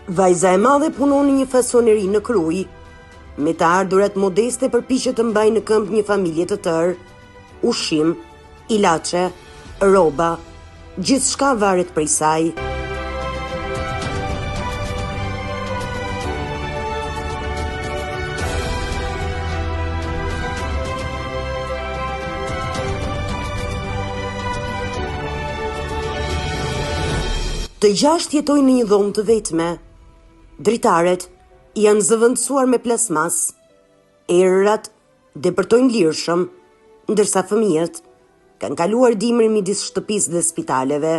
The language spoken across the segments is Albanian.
Vajza e madhe punon në një fasoneri në Krujë. Me të ardhurat modeste përpiqet të mbajë në këmbë një familje të tërë. Ushqim, ilaçe, rroba, gjithçka varet prej saj. Të gjashtë jetojnë në një dhomë të vetme. Dritaret janë zëvendësuar me plasmas. Erërat depërtojnë lirshëm, ndërsa fëmijët kanë kaluar dimrin midis shtëpisë dhe spitaleve.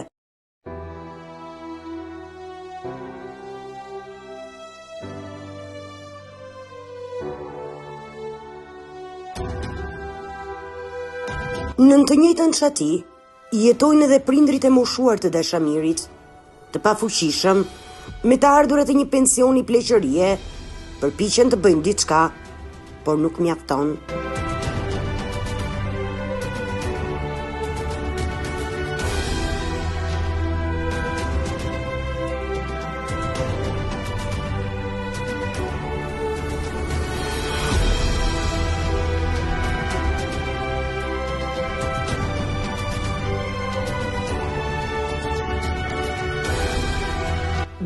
Nën të njëjtën çati, jetojnë edhe prindërit e moshuar të Dashamirit, të pafuqishëm, me të ardhurat e një pensioni pleqërie, përpiqen të bëjnë diçka, por nuk mjafton.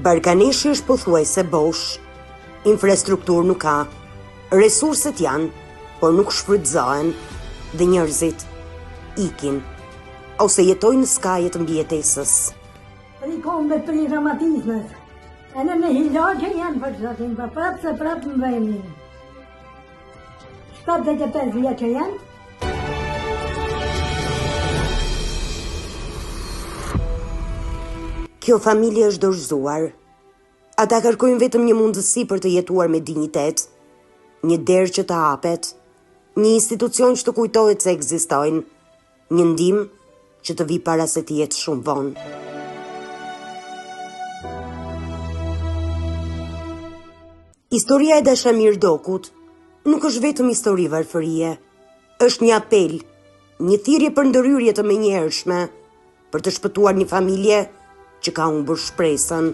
Barkaneshi është pothuajse bosh. Infrastrukturë nuk ka. Resurset janë, por nuk shfrytëzohen dhe njerëzit ikin ose jetojnë në skaje të mbijetesës. Tri kombe, tri reumatizmes. Ene me ilaçe janë për zotin, po prapë se prapë më venin. 75 vjeç që janë. Kjo familje është dorëzuar. Ata kërkojnë vetëm një mundësi për të jetuar me dinjitet, një derë që të hapet, një institucion që të kujtohet se ekzistojnë, Një ndihmë që të vijë para se të jetë shumë vonë. Historia e Dashamir Dokut nuk është vetëm histori varfërie, është një apel, një thirrje për ndërhyrje të menjëhershme, për të shpëtuar një familje që ka humbur shpresën.